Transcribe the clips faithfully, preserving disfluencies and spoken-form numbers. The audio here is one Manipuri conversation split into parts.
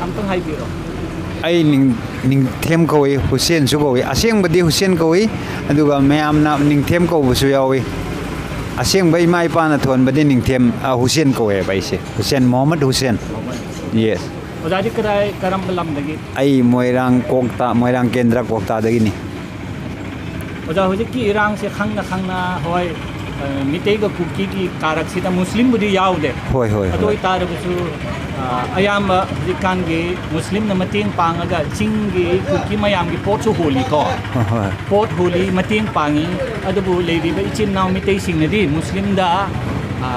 ꯑꯝꯇꯪ ꯍꯥꯏꯕꯤꯔꯣ꯫ ꯑꯩ ꯅꯤꯡ- ꯅꯤꯡꯊꯦꯝ ꯀꯧꯏ, ꯍꯨꯁꯦꯟꯁꯨ ꯀꯧꯏ꯫ ꯑꯁꯦꯡꯕꯗꯤ ꯍꯨꯁꯦꯟ ꯀꯧꯏ, ꯑꯗꯨꯒ ꯃꯌꯥꯝꯅ ꯅꯤꯡꯊꯦꯝ ꯀꯧꯕꯁꯨ ꯌꯥꯎꯏ꯫ ꯑꯁꯦꯡꯕ ꯏꯃꯥ ꯏꯄꯥꯅ ꯊꯣꯟꯕꯗꯤ ꯅꯤꯡꯊꯦꯝ, ꯑ, ꯍꯨꯁꯦꯟ ꯀꯧꯋꯦꯕ ꯑꯩꯁꯦ꯫ ꯍꯨꯁꯦꯟ, ꯃꯣꯍꯝꯃꯗ ꯍꯨꯁꯦꯟ꯫ ꯌꯦꯁ꯫ ꯑꯣꯖꯥꯗꯤ ꯀꯗꯥꯏ, ꯀꯔꯝꯕ ꯂꯝꯗꯒꯤ? ꯑꯩ ꯃꯣꯏꯔꯥꯡ ꯀꯣꯛꯇ, ꯃꯣꯏꯔꯥꯡ ꯀꯦꯟꯗ꯭ꯔ ꯀꯣꯛꯇꯥꯗꯒꯤꯅꯤ꯫ ꯑꯣꯖꯥ, ꯍꯧꯖꯤꯛꯀꯤ ꯏꯔꯥꯡꯁꯦ ꯈꯪꯅ ꯈꯪꯅ, ꯍꯣꯏ, ꯑ, ꯃꯤꯇꯩꯒ ꯀꯨꯀꯤꯒꯤ ꯀꯥꯔꯛꯁꯤꯗ ꯃꯨꯁꯂꯤꯝꯕꯨꯗꯤ ꯌꯥꯎꯗꯦ꯫ ꯍꯣꯏ, ꯍꯣꯏ, ꯑꯗꯨ ꯍꯣꯏ꯫ ꯑꯣꯏꯇꯥꯔꯒꯁꯨ, ꯑ, ꯑꯌꯥꯝꯕ ꯍꯧꯖꯤꯛꯀꯥꯟꯒꯤ ꯃꯨꯁꯂꯤꯝꯅ ꯃꯇꯦꯡ ꯄꯥꯡꯉꯒ ꯆꯤꯡꯒꯤ ꯀꯨꯀꯤ ꯃꯌꯥꯝꯒꯤ ꯄꯣꯠꯁꯨ ꯍꯣꯜꯂꯤꯀꯣ꯫ ꯍꯣꯏ, ꯍꯣꯏ꯫ ꯄꯣꯠ ꯍꯣꯜꯂꯤ, ꯃꯇꯦꯡ ꯄꯥꯡꯉꯤ꯫ ꯑꯗꯨꯕꯨ ꯂꯩꯔꯤꯕ ꯏꯆꯤꯟ ꯏꯅꯥꯎ ꯃꯤꯇꯩꯁꯤꯡꯅꯗꯤ ꯃꯨꯁꯂꯤꯝꯗ, ꯑ,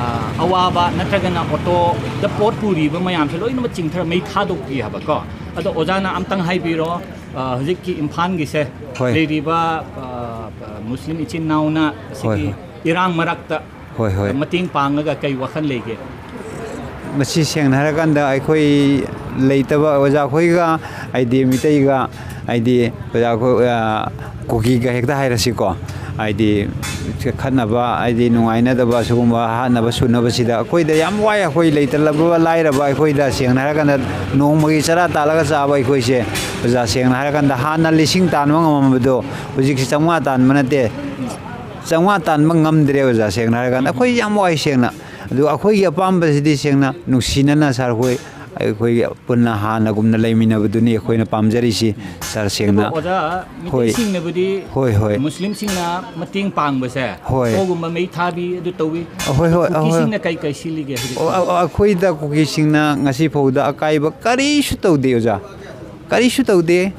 ꯑꯋꯥꯕ ꯅꯠꯇ꯭ꯔꯒꯅ ꯑꯣꯇꯣꯗ ꯄꯣꯠ ꯄꯨꯔꯤꯕ ꯃꯌꯥꯝꯁꯦ ꯂꯣꯏꯅꯃꯛ ꯆꯤꯡꯊꯔ ꯃꯩ ꯊꯥꯗꯣꯛꯄꯤ ꯍꯥꯏꯕꯀꯣ꯫ ꯑꯗꯣ ꯑꯣꯖꯥꯅ ꯑꯝꯇꯪ ꯍꯥꯏꯕꯤꯔꯣ, ꯑ, ꯍꯧꯖꯤꯛꯀꯤ ꯏꯝꯐꯥꯜꯒꯤꯁꯦ, ꯍꯣꯏ꯫ ꯂꯩꯔꯤꯕ, ꯑ, ꯃꯨꯁꯂꯤꯝ ꯏꯆꯤꯟ ꯏꯅꯥꯎꯅ ꯑꯁꯤꯒꯤ ꯍꯣꯏ꯫ ꯏꯔꯥꯡ ꯃꯔꯛꯇ ꯍꯣꯏ, ꯍꯣꯏ꯫ ꯃꯇꯦꯡ ꯄꯥꯡꯉꯒ ꯀꯩ ꯋꯥꯈꯜ ꯂꯩꯒꯦ? ꯃꯁꯤ ꯁꯦꯡꯅ ꯍꯥꯏꯔꯀꯥꯟꯗ ꯑꯩꯈꯣꯏ ꯂꯩꯇꯕ ꯑꯣꯖꯥ ꯑꯩꯈꯣꯏꯒ, ꯍꯥꯏꯗꯤ ꯃꯤꯇꯩꯒ, ꯍꯥꯏꯗꯤ ꯑꯣꯖꯥ ꯑꯩꯈꯣꯏ, ꯑ, ꯀꯨꯀꯤꯒ ꯍꯦꯛꯇ ꯍꯥꯏꯔꯁꯤꯀꯣ, ꯍꯥꯏꯗꯤ ꯈꯠꯅꯕ, ꯍꯥꯏꯗꯤ ꯅꯨꯡꯉꯥꯏꯅꯗꯕ, ꯁꯤꯒꯨꯝꯕ ꯍꯥꯠꯅꯕ ꯁꯨꯅꯕꯁꯤꯗ ꯑꯩꯈꯣꯏꯗ ꯌꯥꯝ ꯋꯥꯏ꯫ ꯑꯩꯈꯣꯏ ꯂꯩꯇ ꯂꯥꯏꯔꯕ ꯑꯩꯈꯣꯏꯗ ꯁꯦꯡꯅ ꯍꯥꯏꯔꯀꯥꯟꯗ ꯅꯣꯡꯃꯒꯤ ꯆꯔꯥ ꯇꯥꯜꯂꯒ ꯆꯥꯕ ꯑꯩꯈꯣꯏꯁꯦ, ꯑꯣꯖꯥ, ꯁꯦꯡꯅ ꯍꯥꯏꯔꯀꯥꯟꯗ ꯍꯥꯟꯅ ꯂꯤꯁꯤꯡ ꯇꯥꯟꯕ ꯉꯝꯃꯝꯕꯗꯣ ꯍꯧꯖꯤꯛꯁꯤ ꯆꯥꯝꯃꯉꯥ ꯇꯥꯟꯕ ꯅꯠꯇꯦ, ꯆꯥꯝꯃꯉꯥ ꯇꯥꯟꯕ ꯉꯝꯗ꯭ꯔꯦ ꯑꯣꯖꯥ, ꯁꯦꯡꯅ ꯍꯥꯏꯔꯀꯥꯟꯗ꯫ ꯑꯩꯈꯣꯏ ꯌꯥꯝ ꯋꯥꯏ ꯁꯦꯡꯅ꯫ ꯑꯗꯨ ꯑꯩꯈꯣꯏꯒꯤ ꯑꯄꯥꯝꯕꯁꯤꯗꯤ ꯁꯦꯡꯅ ꯅꯨꯡꯁꯤꯅꯅ ꯁꯥꯔ ꯍꯣꯏ, ꯑꯩꯈꯣꯏꯒꯤ ꯄꯨꯟꯅ ꯍꯥꯟꯅꯒꯨꯝꯅ ꯂꯩꯃꯤꯟꯅꯕꯗꯨꯅꯤ ꯑꯩꯈꯣꯏꯅ ꯄꯥꯝꯖꯔꯤꯁꯤ, ꯁꯥꯔ, ꯁꯦꯡꯅ꯫ ꯑꯣꯖꯥ, ꯍꯣꯏ꯫ ꯃꯤꯇꯩꯁꯤꯡꯅꯕꯨꯗꯤ ꯍꯣꯏ, ꯍꯣꯏ꯫ ꯃꯨꯁꯂꯤꯝꯁꯤꯡꯅ ꯃꯇꯦꯡ ꯄꯥꯡꯕꯁꯦ, ꯍꯣꯏ꯫ ꯑꯣꯒꯨꯝꯕ ꯃꯩ ꯊꯥꯕꯤ ꯑꯗꯨ ꯇꯧꯏ꯫ ꯍꯣꯏ, ꯍꯣꯏ, ꯍꯣꯏ꯫ ꯀꯨꯀꯤꯁꯤꯡꯅ ꯀꯩ ꯀꯩ ꯁꯤꯜꯂꯤꯒꯦ ꯍꯧꯖꯤꯛ? ꯑꯣ, ꯑ-, ꯑꯩꯈꯣꯏꯗ ꯀꯨꯀꯤꯁꯤꯡꯅ ꯉꯁꯤ ꯐꯥꯎꯗ ꯑꯀꯥꯏꯕ ꯀꯔꯤꯁꯨ ꯇꯧꯗꯦ ꯑꯣꯖꯥ, ꯀꯔꯤꯁꯨ ꯇꯧꯗꯦ꯫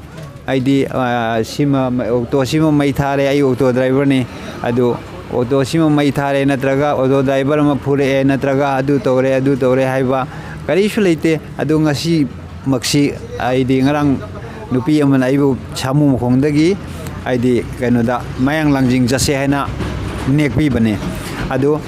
ꯍꯥꯏꯗꯤ, ꯑ, ꯁꯤꯃ, ꯑꯣꯇꯣ ꯁꯤꯃ ꯃꯩ ꯊꯥꯔꯦ, ꯑꯩ ꯑꯣꯇꯣ ꯗ꯭ꯔꯥꯏꯚꯔꯅꯤ, ꯑꯗꯨ ꯑꯣꯇꯣ ꯁꯤꯃ ꯃꯩ ꯊꯥꯔꯦ, ꯅꯠꯇ꯭ꯔꯒ ꯑꯣꯇꯣ ꯗ꯭ꯔꯥꯏꯚꯔ ꯑꯃ ꯐꯨꯔꯛꯑꯦ, ꯅꯠꯇ꯭ꯔꯒ ꯑꯗꯨ ꯇꯧꯔꯦ, ꯑꯗꯨ ꯇꯧꯔꯦ ꯍꯥꯏꯕ ꯀꯔꯤꯁꯨ ꯂꯩꯇꯦ꯫ ꯑꯗꯨ ꯉꯁꯤꯃꯛꯁꯤ, ꯍꯥꯏꯗꯤ, ꯉꯔꯥꯡ ꯅꯨꯄꯤ ꯑꯃꯅ ꯑꯩꯕꯨ ꯁꯥꯃꯨ ꯃꯈꯣꯡꯗꯒꯤ, ꯍꯥꯏꯗꯤ, ꯀꯩꯅꯣꯗ, ꯃꯌꯥꯡ ꯂꯥꯡꯖꯤꯡ ꯆꯠꯁꯦ ꯍꯥꯏꯅ ꯅꯦꯛꯄꯤꯕꯅꯦ꯫ ꯑꯗꯨ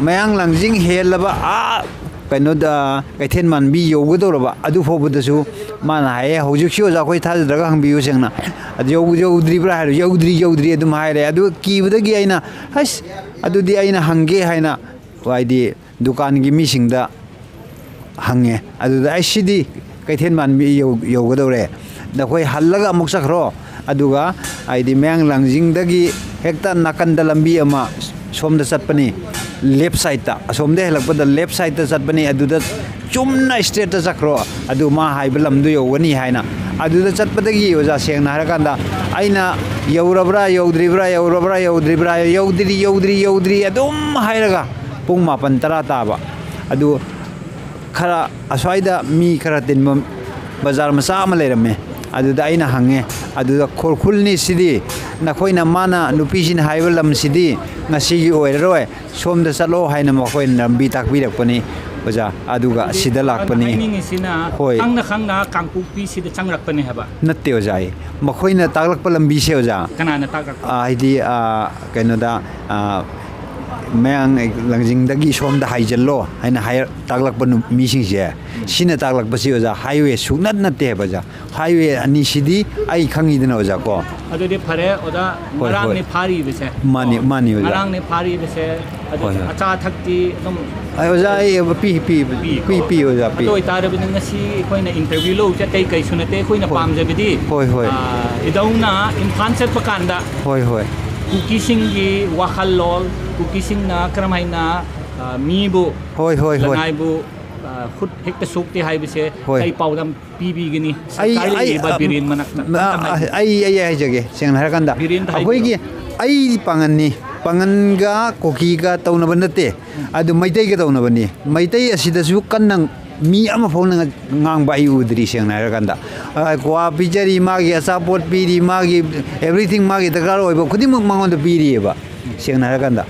ꯃꯌꯥꯡ ꯂꯥꯡꯖꯤꯡ ꯍꯦꯜꯂꯕ, ꯑꯥ, ꯀꯩꯅꯣꯗ, ꯀꯩꯊꯦꯜ ꯃꯥꯟꯕꯤ ꯌꯧꯒꯗꯧꯔꯕ ꯑꯗꯨ ꯐꯥꯎꯕꯗꯁꯨ ꯃꯥꯅ ꯍꯥꯏꯌꯦ, "ꯍꯧꯖꯤꯛꯁꯤ ꯑꯣꯖꯥ ꯑꯩꯈꯣꯏ ꯊꯥꯖꯗ꯭ꯔꯒ ꯍꯪꯕꯤꯌꯨ ꯁꯦꯡꯅ, ꯑꯗꯨ ꯌꯧ-, ꯌꯧꯗ꯭ꯔꯤꯕ꯭ꯔꯥ?" ꯍꯥꯏꯔꯣ, "ꯌꯧꯗ꯭ꯔꯤ, ꯌꯧꯗ꯭ꯔꯤ" ꯑꯗꯨꯝ ꯍꯥꯏꯔꯦ꯫ ꯑꯗꯨ ꯀꯤꯕꯗꯒꯤ ꯑꯩꯅ, "ꯑꯁ, ꯑꯗꯨꯗꯤ ꯑꯩꯅ ꯍꯪꯒꯦ" ꯍꯥꯏꯅ, ꯍꯥꯏꯗꯤ, ꯗꯨꯀꯥꯟꯒꯤ ꯃꯤꯁꯤꯡꯗ ꯍꯪꯉꯦ꯫ ꯑꯗꯨꯗ ꯑꯩ ꯁꯤꯗꯤ ꯀꯩꯊꯦꯜ ꯃꯥꯟꯕꯤ ꯌꯧ-, ꯌꯧꯒꯗꯧꯔꯦ꯫ ꯅꯈꯣꯏ ꯍꯜꯂꯒ ꯑꯃꯨꯛ ꯆꯠꯈ꯭ꯔꯣ꯫ ꯑꯗꯨꯒ ꯍꯥꯏꯗꯤ ꯃꯌꯥꯡ ꯂꯥꯡꯖꯤꯡꯗꯒꯤ ꯍꯦꯛꯇ ꯅꯥꯀꯟꯗ ꯂꯝꯕꯤ ꯑꯃ ꯁꯣꯝꯗ ꯆꯠꯄꯅꯤ, left sideꯇ, ꯑꯁꯣꯝꯗ ꯍꯦꯜꯂꯛꯄꯗ left sideꯇ ꯆꯠꯄꯅꯤ, ꯑꯗꯨꯗ ꯆꯨꯝꯅ straightꯇ ꯆꯠꯈ꯭ꯔꯣ, ꯑꯗꯨ ꯃꯥ ꯍꯥꯏꯕ ꯂꯝꯗꯨ ꯌꯧꯒꯅꯤ ꯍꯥꯏꯅ꯫ ꯑꯗꯨꯗ ꯆꯠꯄꯗꯒꯤ ꯑꯣꯖꯥ, ꯁꯦꯡꯅ ꯍꯥꯏꯔꯀꯥꯟꯗ, ꯑꯩꯅ "ꯌꯧꯔꯕ꯭ꯔꯥ, ꯌꯧꯗ꯭ꯔꯤꯕ꯭ꯔꯥ, ꯌꯧꯔꯕ꯭ꯔꯥ, ꯌꯧꯗ꯭ꯔꯤꯕ꯭ꯔꯥ, ꯌꯧꯗ꯭ꯔꯤ, ꯌꯧꯗ꯭ꯔꯤ, ꯌꯧꯗ꯭ꯔꯤ" ꯑꯗꯨꯝ ꯍꯥꯏꯔꯒ ꯄꯨꯡ ꯃꯥꯄꯟ ꯇꯔꯥ ꯇꯥꯕ꯫ ꯑꯗꯨ ꯈꯔ ꯑꯁ꯭ꯋꯥꯏꯗ ꯃꯤ ꯈꯔ ꯇꯤꯟꯕ ꯕꯖꯥꯔ ꯃꯆꯥ ꯑꯃ ꯂꯩꯔꯝꯃꯦ꯫ ꯑꯗꯨꯗ ꯑꯩꯅ ꯍꯪꯉꯦ, ꯑꯗꯨꯗ "ꯈꯨꯔꯈꯨꯜꯅꯤ ꯁꯤꯗꯤ, ꯅꯈꯣꯏꯅ, ꯃꯥꯅ, ꯅꯨꯄꯤꯁꯤꯅ ꯍꯥꯏꯕ ꯂꯝꯁꯤꯗꯤ ꯉꯁꯤꯒꯤ ꯑꯣꯏꯔꯔꯣꯏ, ꯁꯣꯝꯗ ꯆꯠꯂꯣ" ꯍꯥꯏꯅ ꯃꯈꯣꯏꯅ ꯂꯝꯕꯤ ꯇꯥꯛꯄꯤꯔꯛꯄꯅꯤ ꯑꯣꯖꯥ꯫ ꯑꯗꯨꯒ ꯑꯗꯨꯗꯤ ꯁꯤꯗ ꯑꯣꯖꯥꯅ ꯂꯥꯛꯄꯅꯤ꯫ ꯍꯥꯏꯅꯤꯡꯉꯤꯁꯤꯅ ꯍꯣꯏ꯫ ꯈꯪꯅ ꯈꯪꯅ ꯀꯥꯡꯄꯣꯛꯄꯤꯁꯤꯗ ꯆꯪꯂꯛꯄꯅꯦ ꯍꯥꯏꯕ? ꯅꯠꯇꯦ ꯑꯣꯖꯥ, ꯑꯩ, ꯃꯈꯣꯏꯅ ꯇꯥꯛꯂꯛꯄ ꯂꯝꯕꯤꯁꯦ ꯑꯣꯖꯥ, ꯀꯅꯥꯅ ꯇꯥꯛꯂꯛꯄ? ꯑꯥ, ꯍꯥꯏꯗꯤ, ꯑꯥ, ꯀꯩꯅꯣꯗ, ꯑꯥ, ꯃꯌꯥꯡ ꯂꯥꯡꯖꯤꯡꯗꯒꯤ ꯁꯣꯝꯗ ꯍꯥꯏꯖꯜꯂꯣ ꯍꯥꯏꯅ ꯍꯥꯏꯔ-, ꯇꯥꯛꯂꯛꯄ ꯅꯨ-, ꯃꯤꯁꯤꯡꯁꯦ, ꯎꯝ꯫ ꯁꯤꯅ ꯇꯥꯛꯂꯛꯄꯁꯤ ꯑꯣꯖꯥ, highway ꯁꯨꯡꯅꯠ ꯅꯠꯇꯦ ꯍꯥꯏꯕ ꯑꯣꯖꯥ꯫ Highway ꯑꯅꯤꯁꯤꯗꯤ ꯑꯩ ꯈꯪꯉꯤꯗꯅ ꯑꯣꯖꯥ ꯀꯣ꯫ ꯑꯗꯨꯗꯤ ꯐꯔꯦ ꯑꯣꯖꯥ, ꯍꯣꯏ, ꯉꯔꯥꯡꯅꯦ ꯍꯣꯏ꯫ ꯐꯥꯔꯤꯕꯁꯦ꯫ ꯃꯥꯅꯤ, ꯀꯣ? ꯃꯥꯅꯤ ꯑꯣꯖꯥ꯫ ꯉꯔꯥꯡꯅꯦ ꯐꯥꯔꯤꯕꯁꯦ, ꯑꯗꯨ ꯍꯣꯏ, ꯍꯣꯏ꯫ ꯑꯆꯥ ꯑꯊꯛꯇꯤ ꯑꯗꯨꯝ ꯑꯩ ꯑꯣꯖꯥ, ꯑꯩ ꯄꯤ, ꯄꯤ, ꯄꯤꯀꯣ? ꯄꯤ, ꯄꯤ ꯑꯣꯖꯥ, ꯄꯤ꯫ ꯑꯗꯨ ꯑꯣꯏꯇꯥꯔꯕꯗꯤ ꯉꯁꯤ ꯑꯩꯈꯣꯏꯅ interview ꯂꯧꯕꯁꯦ ꯑꯇꯩ ꯀꯩꯁꯨ ꯅꯠꯇꯦ, ꯑꯩꯈꯣꯏꯅ ꯍꯣꯏ꯫ ꯄꯥꯝꯖꯕꯗꯤ, ꯍꯣꯏ, ꯍꯣꯏ꯫ ꯑꯥ, ꯏꯙꯧꯅ ꯏꯝꯐꯥꯜ ꯆꯠꯄ ꯀꯥꯟꯗ ꯍꯣꯏ, ꯍꯣꯏ꯫ ꯀꯨꯀꯤꯁꯤꯡꯒꯤ ꯋꯥꯈꯜꯂꯣꯟ, ꯀꯨꯀꯤꯁꯤꯡꯅ ꯀꯔꯝ ꯍꯥꯏꯅ, ꯑꯥ, ꯃꯤꯕꯨ, ꯍꯣꯏ, ꯍꯣꯏ, ꯍꯣꯏ꯫ ꯂꯅꯥꯏꯕꯨ, ꯑꯥ, ꯈꯨꯠ ꯍꯦꯛꯇ ꯁꯣꯛꯇꯦ ꯍꯥꯏꯕꯁꯦ ꯍꯣꯏ꯫ ꯀꯩ ꯄꯥꯎꯗꯝ ꯄꯤꯕꯤꯒꯅꯤ? ꯑꯩ, ꯁꯔꯀꯥꯔ ꯑꯩ, ꯂꯩꯔꯤꯕ ꯑ, ꯕꯤꯔꯦꯟ ꯃꯅꯥꯛꯇ ꯑ, ꯑꯝꯇꯪ ꯍꯥꯏꯕꯤꯌꯨ꯫ ꯑꯩ, ꯑꯩ ꯍꯥꯏꯖꯒꯦ, ꯁꯦꯡꯅ ꯍꯥꯏꯔꯀꯥꯟꯗ, ꯕꯤꯔꯦꯟꯗ ꯑꯩꯈꯣꯏꯒꯤ, ꯍꯥꯏꯕꯤꯔꯣ꯫ ꯑꯩꯗꯤ ꯄꯥꯡꯒꯟꯅꯤ, ꯄꯥꯡꯒꯟꯒ ꯀꯨꯀꯤꯒ ꯇꯧꯅꯕ ꯅꯠꯇꯦ, ꯑꯗꯨ ꯃꯩꯇꯩꯒ ꯇꯧꯅꯕꯅꯤ꯫ ꯃꯩꯇꯩ ꯑꯁꯤꯗꯁꯨ ꯀꯟꯅ ꯃꯤ ꯑꯃ ꯐꯥꯎꯅ ꯉꯥꯡꯕ ꯑꯩ ꯎꯗ꯭ꯔꯤ, ꯁꯦꯡꯅ ꯍꯥꯏꯔꯀꯥꯟꯗ꯫ ꯑ, ꯀ꯭ꯋꯥ ꯄꯤꯖꯔꯤ, ꯃꯥꯒꯤ ꯑꯆꯥꯄꯣꯠ ꯄꯤꯔꯤ, ꯃꯥꯒꯤ everything, ꯃꯥꯒꯤ ꯗꯔꯀꯥꯔ ꯑꯣꯏꯕ ꯈꯨꯗꯤꯡꯃꯛ ꯃꯉꯣꯟꯗ ꯄꯤꯔꯤꯑꯕ, ꯁꯦꯡꯅ ꯍꯥꯏꯔꯀꯥꯟꯗ꯫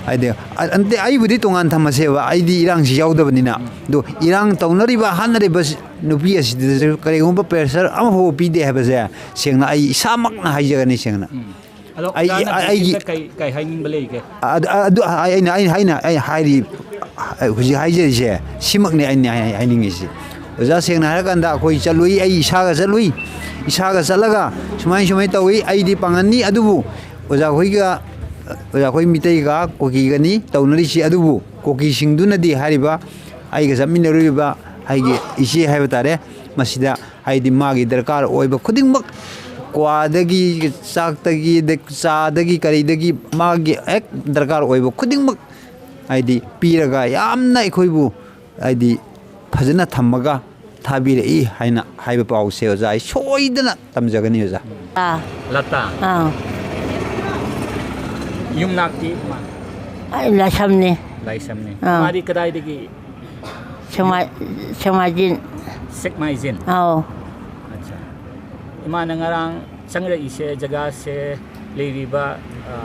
ꯍꯥꯏꯗꯤ, ꯑ-, ꯑꯟꯇꯦ, ꯑꯩꯕꯨꯗꯤ ꯇꯣꯉꯥꯟ ꯊꯝꯃꯁꯦꯕ, ꯑꯩꯗꯤ ꯏꯔꯥꯡꯁꯤ ꯌꯥꯎꯗꯕꯅꯤꯅ꯫ ꯑꯗꯣ ꯏꯔꯥꯡ ꯇꯧꯅꯔꯤꯕ, ꯍꯥꯠꯅꯔꯤꯕ ꯁꯤ-, ꯅꯨꯄꯤ ꯑꯁꯤꯗꯁꯨ ꯀꯔꯤꯒꯨꯝꯕ pressure ꯑꯃꯐꯥꯎꯕ ꯄꯤꯗꯦ ꯍꯥꯏꯕꯁꯦ, ꯁꯦꯡꯅ ꯑꯩ ꯏꯁꯥꯃꯛꯅ ꯍꯥꯏꯖꯒꯅꯤ, ꯁꯦꯡꯅ꯫ ꯎꯝ꯫ ꯑꯗꯣ ꯑꯩꯒꯤ, ꯑꯣꯖꯥꯅ ꯑꯩꯒꯤ ꯃꯁꯤꯗ ꯀꯩ, ꯀꯩ ꯍꯥꯏꯅꯤꯡꯕ ꯂꯩꯒꯦ? ꯑꯗꯨ, ꯑꯗꯨ ꯑꯩꯅ, ꯑꯩꯅ, ꯑꯩꯅ, ꯑꯩꯅ ꯍꯥꯏꯔꯤ, ꯍꯧꯖꯤꯛ ꯍꯥꯏꯖꯔꯤꯁꯦ, ꯁꯤꯃꯛꯅꯤ ꯑꯩꯅ ꯍꯥꯏ-, ꯍꯥꯏꯅꯤꯡꯉꯤꯁꯤ꯫ ꯑꯣꯖꯥ, ꯁꯦꯡꯅ ꯍꯥꯏꯔꯀꯥꯟꯗ, ꯑꯩꯈꯣꯏ ꯆꯠꯂꯨꯏ, ꯑꯩ ꯏꯁꯥꯒ ꯆꯠꯂꯨꯏ, ꯏꯁꯥꯒ ꯆꯠꯂꯒ ꯁꯨꯃꯥꯏ, ꯁꯨꯃꯥꯏꯅ ꯇꯧꯏ, ꯑꯩꯗꯤ ꯄꯥꯡꯒꯟꯅꯤ, ꯑꯗꯨꯕꯨ ꯑꯣꯖꯥ ꯈꯣꯏꯒ, ꯑꯣꯖꯥ ꯈꯣꯏ ꯃꯤꯇꯩꯒ ꯀꯨꯀꯤꯒꯅꯤ ꯇꯧꯅꯔꯤꯁꯤ, ꯑꯗꯨꯕꯨ ꯀꯨꯀꯤꯁꯤꯡꯗꯨꯅꯗꯤ ꯍꯥꯏꯔꯤꯕ, ꯑꯩꯒ ꯆꯠꯃꯤꯟꯅꯔꯨꯔꯤꯕ ꯑꯩꯒꯤ ꯏꯆꯦ ꯍꯥꯏꯕ ꯇꯥꯔꯦ, ꯃꯁꯤꯗ ꯍꯥꯏꯗꯤ ꯃꯥꯒꯤ ꯗꯔꯀꯥꯔ ꯑꯣꯏꯕ ꯈꯨꯗꯤꯡꯃꯛ, ꯀ꯭ꯋꯥꯗꯒꯤ, ꯆꯥꯛꯇꯒꯤ, ꯆꯥꯗꯒꯤ, ꯀꯔꯤꯗꯒꯤ, ꯃꯥꯒꯤ ꯍꯦꯛ ꯗꯔꯀꯥꯔ ꯑꯣꯏꯕ ꯈꯨꯗꯤꯡꯃꯛ ꯍꯥꯏꯗꯤ ꯄꯤꯔꯒ ꯌꯥꯝꯅ ꯑꯩꯈꯣꯏꯕꯨ ꯍꯥꯏꯗꯤ ꯐꯖꯅ ꯊꯝꯃꯒ ꯊꯥꯕꯤꯔꯛꯏ ꯍꯥꯏꯅ ꯍꯥꯏꯕ ꯄꯥꯎꯁꯦ ꯑꯣꯖꯥ ꯑꯩ ꯁꯣꯏꯗꯅ ꯇꯝꯖꯒꯅꯤ ꯑꯣꯖꯥ꯫ ꯑꯥ꯫ ꯂꯇꯥ꯫ ꯑꯥ꯫ ꯌꯨꯝꯅꯥꯛꯇꯤ ꯏꯃꯥ? ꯑꯩ ꯂꯥꯏꯁꯝꯅꯤ꯫ ꯂꯥꯏꯁꯝꯅꯤ꯫ ꯑꯥ꯫ ꯃꯥꯗꯤ ꯀꯗꯥꯏꯗꯒꯤ? ꯁꯦꯛꯃꯥꯏ-, ꯁꯦꯛꯃꯥꯏꯖꯤꯟ꯫ ꯁꯦꯛꯃꯥꯏꯖꯤꯟ? ꯑꯥꯎ꯫ ꯑꯠꯆꯥ꯫ ꯏꯃꯥꯅ ꯉꯔꯥꯡ ꯆꯪꯔꯛꯏꯁꯦ, ꯖꯒꯥꯁꯦ ꯂꯩꯔꯤꯕ, ꯑ,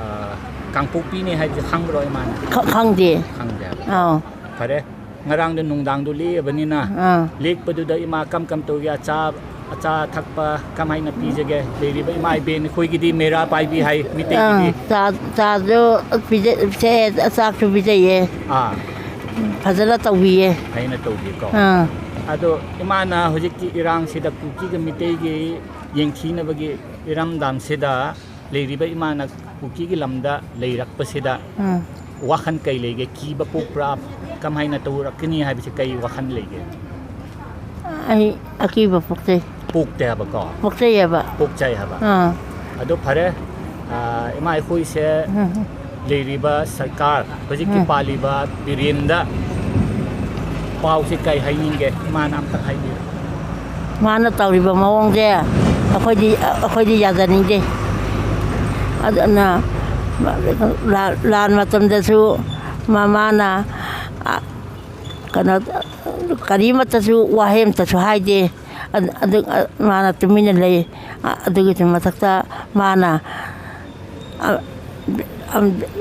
ꯀꯥꯡꯄꯣꯛꯄꯤꯅꯤ ꯍꯥꯏꯕꯁꯦ ꯈꯪꯕ꯭ꯔꯣ ꯏꯃꯥꯅ? ꯈ-, ꯈꯪꯗꯦ꯫ ꯈꯪꯗꯦ ꯍꯥꯏꯕ꯫ ꯑꯥꯎ꯫ ꯐꯔꯦ꯫ ꯉꯔꯥꯡꯗꯣ ꯅꯨꯡꯗꯥꯡꯗꯣ ꯂꯦꯛꯑꯕꯅꯤꯅ, ꯑꯥ꯫ ꯂꯦꯛꯄꯗꯨꯗ ꯏꯃꯥ ꯀꯝ ꯀꯝ ꯇꯧꯒꯦ? ꯑꯆꯥ-, ꯑꯆꯥ ꯊꯛꯄ ꯀꯃꯥꯏꯅ ꯄꯤꯖꯒꯦ? ꯂꯩꯔꯤꯕ ꯏꯃꯥ ꯏꯕꯦꯟ ꯑꯩꯈꯣꯏꯒꯤꯗꯤ ꯃꯦꯔꯥ ꯄꯥꯏꯕꯤ ꯍꯥꯏ, ꯃꯤꯇꯩꯒꯤꯗꯤ꯫ ꯑꯥ, ꯆꯥ, ꯆꯥꯁꯨ ꯄꯤꯖ-, ꯁꯦ, ꯆꯥꯛꯁꯨ ꯄꯤꯖꯩꯌꯦ꯫ ꯑꯥ꯫ ꯐꯖꯅ ꯇꯧꯕꯤꯌꯦ꯫ ꯐꯖꯅ ꯇꯧꯕꯤꯀꯣ꯫ ꯑꯥ꯫ ꯑꯗꯣ ꯏꯃꯥꯅ ꯍꯧꯖꯤꯛꯀꯤ ꯏꯔꯥꯡꯁꯤꯗ ꯀꯨꯀꯤꯒ ꯃꯤꯇꯩꯒꯤ ꯌꯦꯡꯊꯤꯅꯕꯒꯤ ꯏꯔꯝꯗꯝꯁꯤꯗ ꯂꯩꯔꯤꯕ ꯏꯃꯥꯅ ꯀꯨꯀꯤꯒꯤ ꯂꯝꯗ ꯂꯩꯔꯛꯄꯁꯤꯗ ꯎꯝ꯫ ꯋꯥꯈꯜ ꯀꯩ ꯂꯩꯒꯦ? ꯀꯤꯕ ꯄꯣꯛꯄ꯭ꯔꯥ? ꯀꯃꯥꯏꯅ ꯇꯧꯔꯛꯀꯅꯤ ꯍꯥꯏꯕꯁꯦ ꯀꯩ ꯋꯥꯈꯜ ꯂꯩꯒꯦ? ꯑꯩ ꯑꯀꯤꯕ ꯄꯣꯛꯆꯩ꯫ ꯄꯣꯛꯇꯦ ꯍꯥꯏꯕꯀꯣ? ꯄꯣꯛꯆꯩꯌꯦꯕ꯫ ꯄꯣꯛꯆꯩ ꯍꯥꯏꯕ꯫ ꯑꯥ꯫ ꯑꯗꯣ ꯐꯔꯦ, ꯑꯥ, ꯏꯃꯥ ꯑꯩꯈꯣꯏꯁꯦ ꯎꯝ꯫ ꯂꯩꯔꯤꯕ ꯁꯔꯀꯥꯔ, ꯍꯧꯖꯤꯛꯀꯤ ꯎꯝ꯫ ꯄꯥꯜꯂꯤꯕ ꯕꯤꯔꯦꯟꯗ ꯄꯥꯎꯁꯦ ꯀꯩ ꯍꯥꯏꯅꯤꯡꯒꯦ? ꯏꯃꯥꯅ ꯑꯝꯇꯪ ꯍꯥꯏꯕꯤꯌꯨ꯫ ꯃꯥꯅ ꯇꯧꯔꯤꯕ ꯃꯑꯣꯡꯁꯦ ꯑꯩꯈꯣꯏꯗꯤ, ꯑꯩꯈꯣꯏꯗꯤ ꯌꯥꯖꯅꯤꯡꯗꯦ꯫ ꯑꯗꯨꯅ ꯂꯥꯟ, ꯂꯥꯟ ꯃꯇꯝꯗꯁꯨ ꯃ-, ꯃꯥꯅ, ꯑ, ꯀꯩꯅꯣ, ꯀꯔꯤꯃꯠꯇꯁꯨ ꯋꯥꯍꯩ ꯑꯃꯠꯇꯁꯨ ꯍꯥꯏꯗꯦ꯫ ꯑꯗꯨ, ꯑꯗꯨ, ꯃꯥꯅ ꯇꯨꯃꯤꯟꯅ ꯂꯩ꯫ ꯑꯗꯨꯒꯤꯁꯨ ꯃꯊꯛꯇ ꯃꯥꯅ ꯑ, ꯑ,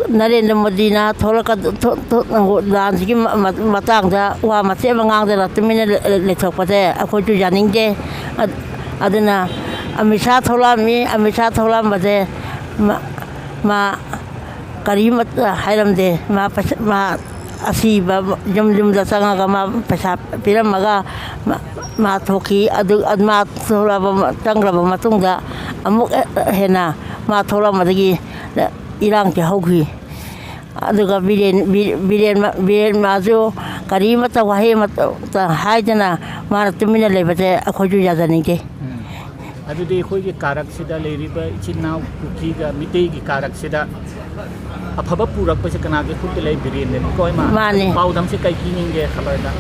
ꯅꯔꯦꯟꯗ꯭ꯔ ꯃꯣꯗꯤꯅ ꯊꯣꯛꯂꯛꯀ-, ꯊꯣ-, ꯊꯣ-, ꯂꯥꯟꯁꯤꯒꯤ ꯃ-, ꯃ-, ꯃꯇꯥꯡꯗ ꯋꯥ ꯃꯆꯦꯠ ꯑꯃ ꯉꯥꯡꯗꯅ ꯇꯨꯃꯤꯟꯅ ꯂꯩ-, ꯂꯩꯊꯣꯛꯄꯁꯦ ꯑꯩꯈꯣꯏꯁꯨ ꯌꯥꯅꯤꯡꯗꯦ꯫ ꯑ-, ꯑꯗꯨꯅ ꯑꯃꯤꯠ ꯁꯥꯍ ꯊꯣꯛꯂꯛꯑꯝꯃꯤ, ꯑꯃꯤꯠ ꯁꯥꯍ ꯊꯣꯛꯂꯛꯑꯝꯕꯁꯦ ꯃ-, ꯃꯥ ꯀꯔꯤꯃꯠꯇ ꯍꯥꯏꯔꯝꯗꯦ꯫ ꯃꯥ ꯄꯩꯁꯥ, ꯃꯥ ꯑꯁꯤꯕ ꯌꯨꯝ ꯌꯨꯝꯗ ꯆꯪꯉꯒ ꯃꯥ ꯄꯩꯁꯥ ꯄꯤꯔꯝꯃꯒ ꯃꯥ, ꯃꯥ ꯊꯣꯛꯈꯤ꯫ ꯑꯗꯨ, ꯃꯥ ꯊꯣꯛꯂꯛꯑꯕ, ꯆꯪꯈ꯭ꯔꯕ ꯃꯇꯨꯡꯗ ꯑꯃꯨꯛ ꯍꯦꯟꯅ ꯃꯥ ꯊꯣꯛꯂꯛꯑꯝꯕꯗꯒꯤ ꯏꯔꯥꯡꯁꯦ ꯍꯧꯈꯤ꯫ ꯑꯗꯨꯒ ꯕꯤꯔꯦꯟ, ꯕꯤ-, ꯕꯤꯔꯦꯟ ꯃꯥ-, ꯕꯤꯔꯦꯟ ꯃꯥꯁꯨ ꯀꯔꯤꯃꯠꯇ, ꯋꯥꯍꯩ ꯑꯃꯠꯇ ꯍꯥꯏꯗꯅ ꯃꯥꯅ ꯇꯨꯃꯤꯟꯅ ꯂꯩꯕꯁꯦ ꯑꯩꯈꯣꯏꯁꯨ ꯌꯥꯖꯅꯤꯡꯗꯦ꯫ ꯑꯗꯨꯗꯤ ꯑꯩꯈꯣꯏꯒꯤ ꯀꯥꯔꯛꯁꯤꯗ ꯂꯩꯔꯤꯕ ꯏꯆꯤꯟ ꯏꯅꯥꯎ ꯀꯨꯀꯤꯒ ꯃꯤꯇꯩꯒꯤ ꯀꯥꯔꯛꯁꯤꯗ ꯑꯐꯕ ꯄꯨꯔꯛꯄꯁꯦ ꯀꯅꯥꯒꯤ ꯈꯨꯠꯇ ꯂꯩ? ꯕꯤꯔꯦꯟꯗꯅꯤꯀꯣ, ꯏꯃꯥ? ꯃꯥꯅꯤ꯫ ꯄꯥꯎꯗꯝꯁꯦ ꯀꯩ ꯄꯤꯅꯤꯡꯒꯦ ꯈꯕꯔꯗ?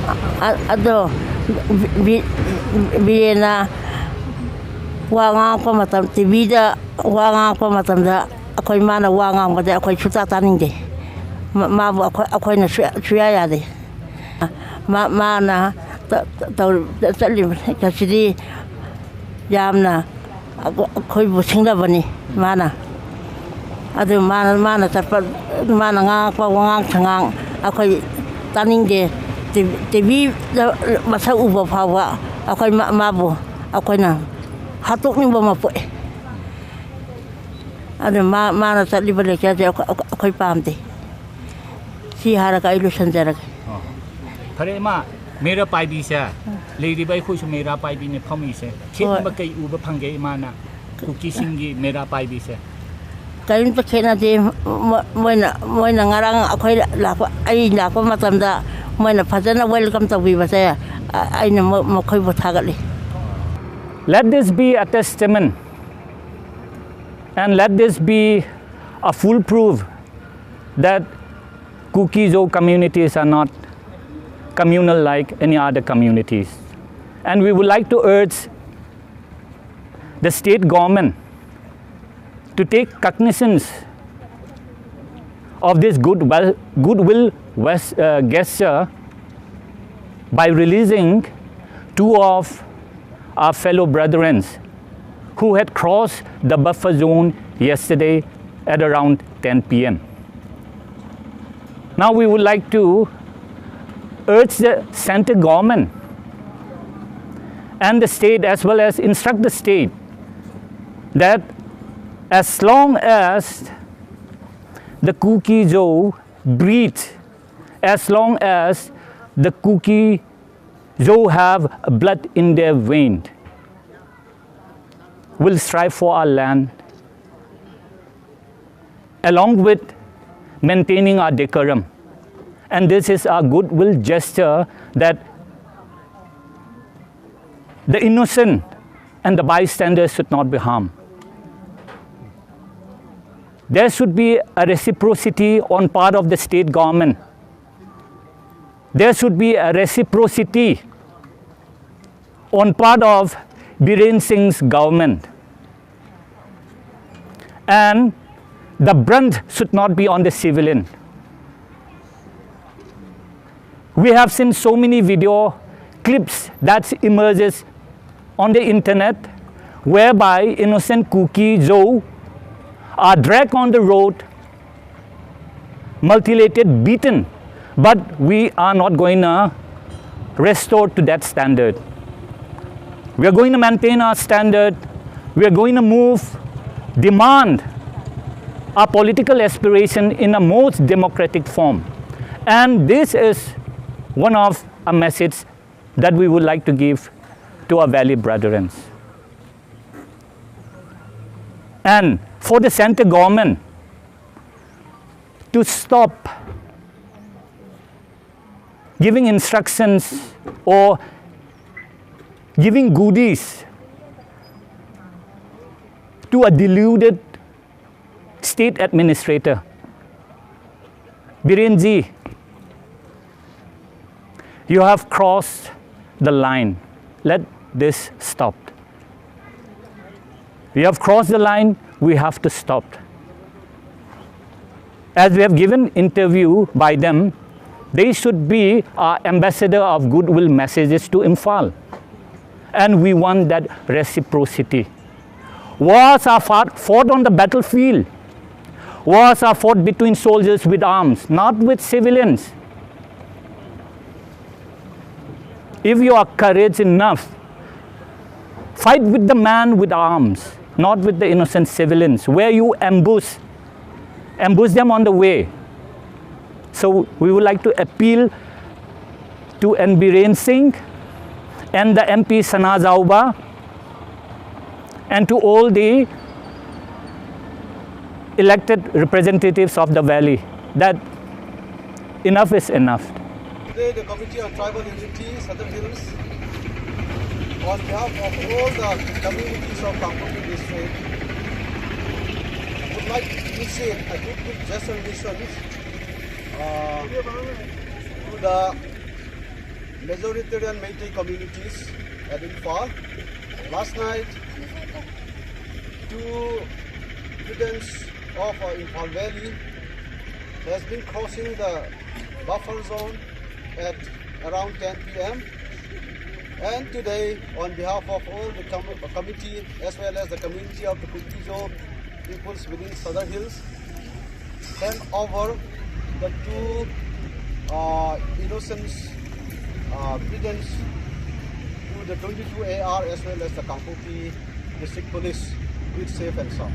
ꯑ-, ꯑꯗꯣ ꯕꯤ-, ꯕꯤꯔꯦꯟꯅ ꯋꯥ ꯉꯥꯡꯉꯛꯄ ꯃꯇꯝ, ꯇꯤ ꯚꯤꯗ ꯋꯥ ꯉꯥꯡꯉꯛꯄ ꯃꯇꯝꯗ ꯑꯩꯈꯣꯏ, ꯃꯥꯅ ꯋꯥ ꯉꯥꯡꯕꯗꯤ ꯑꯩꯈꯣꯏ ꯁꯨꯛꯇꯥ ꯇꯥꯅꯤꯡꯗꯦ꯫ ꯃ-, ꯃꯥꯕꯨ ꯑꯩꯈꯣꯏ, ꯑꯩꯈꯣꯏꯅ ꯁꯨꯌꯥ, ꯁꯨꯌꯥ ꯌꯥꯗꯦ꯫ ꯃꯥ-, ꯃꯥꯅ ꯇ-, ꯇ-, ꯇꯧꯔꯤꯕ ꯆꯠꯂꯤꯕꯁꯤꯗꯤ ꯌꯥꯝꯅ ꯑꯩꯈꯣꯏꯕꯨ ꯁꯤꯡꯅꯕꯅꯤ ꯃꯥꯅ꯫ ꯑꯗꯨ ꯃꯥꯅ, ꯃꯥꯅ ꯆꯠꯄ, ꯃꯥꯅ ꯉꯥꯡꯉꯛꯄ ꯋꯥꯉꯥꯡ ꯁꯉꯥꯡ ꯑꯩꯈꯣꯏ ꯇꯥꯅꯤꯡꯗꯦ꯫ ꯇꯤ-, ꯇꯤ ꯚꯤꯗ ꯃꯁꯛ ꯎꯕ ꯐꯥꯎꯕ ꯑꯩꯈꯣꯏ ꯃꯥ-, ꯃꯥꯕꯨ ꯑꯩꯈꯣꯏꯅ ꯍꯥꯠꯇꯣꯛꯅꯤꯡꯕ ꯑꯃ ꯄꯣꯛꯑꯦ꯫ ꯑꯗꯨ ꯃꯥ-, ꯃꯥꯅ ꯆꯠꯂꯤꯕ ꯂꯩꯆꯠꯁꯦ ꯑꯩꯈꯣꯏ, ꯑꯩꯈꯣꯏ ꯄꯥꯝꯗꯦ꯫ ꯁꯤ ꯍꯥꯏꯔꯒ ꯑꯩ ꯂꯣꯏꯁꯤꯟꯖꯔꯒꯦ꯫ ꯑꯣ꯫ ꯐꯔꯦ, ꯏꯃꯥ, ꯃꯦꯔꯥ ꯄꯥꯏꯕꯤꯁꯦ, ꯂꯩꯔꯤꯕ ꯑꯩꯈꯣꯏꯁꯨ ꯃꯦꯔꯥ ꯄꯥꯏꯕꯤꯅꯦ ꯐꯝꯃꯤꯁꯦ꯫ ꯈꯦꯠꯅꯕ ꯍꯣꯏ꯫ ꯀꯩ ꯎꯕ ꯐꯪꯒꯦ ꯏꯃꯥꯅ ꯀꯨꯀꯤꯁꯤꯡꯒꯤ ꯃꯦꯔꯥ ꯄꯥꯏꯕꯤꯁꯦ? ꯀꯔꯤꯝꯇ ꯈꯦꯠꯅꯗꯦ꯫ ꯃꯣ-, ꯃꯣꯏꯅ, ꯃꯣꯏꯅ ꯉꯔꯥꯡ ꯑꯩꯈꯣꯏ ꯂꯥꯛꯄ, ꯑꯩ ꯂꯥꯛꯄ ꯃꯇꯝꯗ ꯃꯣꯏꯅ ꯐꯖꯅ welcome ꯇꯧꯕꯤꯕꯁꯦ, ꯑ-, ꯑꯩꯅ ꯃꯣ-, ꯃꯈꯣꯏꯕꯨ ꯊꯥꯒꯠꯂꯤ꯫ Let this be a testament and let this be a foolproof that Kuki-Zo communities are not communal like any other communities. And we would like to urge the state government to take cognizance of this goodwill, goodwill wes-, uh, gesture by releasing two of our fellow brethren who had crossed the buffer zone yesterday at around ten p m. Now we would like to urge the center government and the state, as well as instruct the state, that as long as the Kuki-Zo breathe, as long as the Kuki-Zo have blood in their vein, will strive for our land, along with maintaining our decorum. And this is a goodwill gesture that the innocent and the bystanders should not be harmed. There should be a reciprocity on part of the state government. There should be a reciprocity on part of Biren Singh's government. And the brunt should not be on the civilian. We have seen so many video clips that emerges on the internet whereby innocent Kuki Zo are dragged on the road, mutilated, beaten. But we are not going to restore to that standard. We are going to maintain our standard. We are going to move, demand our political aspiration in a most democratic form. And this is one of a message that we would like to give to our Valley brethren. And for the center government to stop giving instructions or giving goodies to a deluded state administrator. Birenji, you have crossed the line. Let this stop. You have crossed the line. We have to stop. As we have given interview by them, they should be our ambassador of goodwill messages to Imphal. And we want that reciprocity. Wars are fought, fought on the battlefield. Wars are fought between soldiers with arms, not with civilians. If you are courage enough, fight with the man with arms, not with the innocent civilians, where you ambush, ambush them on the way. So we would like to appeal to N Biren Singh and the M P Sana Zaoba and to all the elected representatives of the valley that Enough is enough. Today, the Committee on Tribal Unity, Sadar Hills, on behalf of all the communities of Kangpokpi district, would like to initiate a goodwill gesture mission uh, to the majoritarian Meitei communities at Imphal. Last night, two students of uh, Imphal Valley has been crossing the buffer zone at around ten p.m. And today, on behalf of all the com- committee as well as the community of the Kuki Zo peoples within Sadar Hills, hand over the two uh, innocent uh, students to the twenty-two A R as well as the Kangpokpi District Police with safe and sound.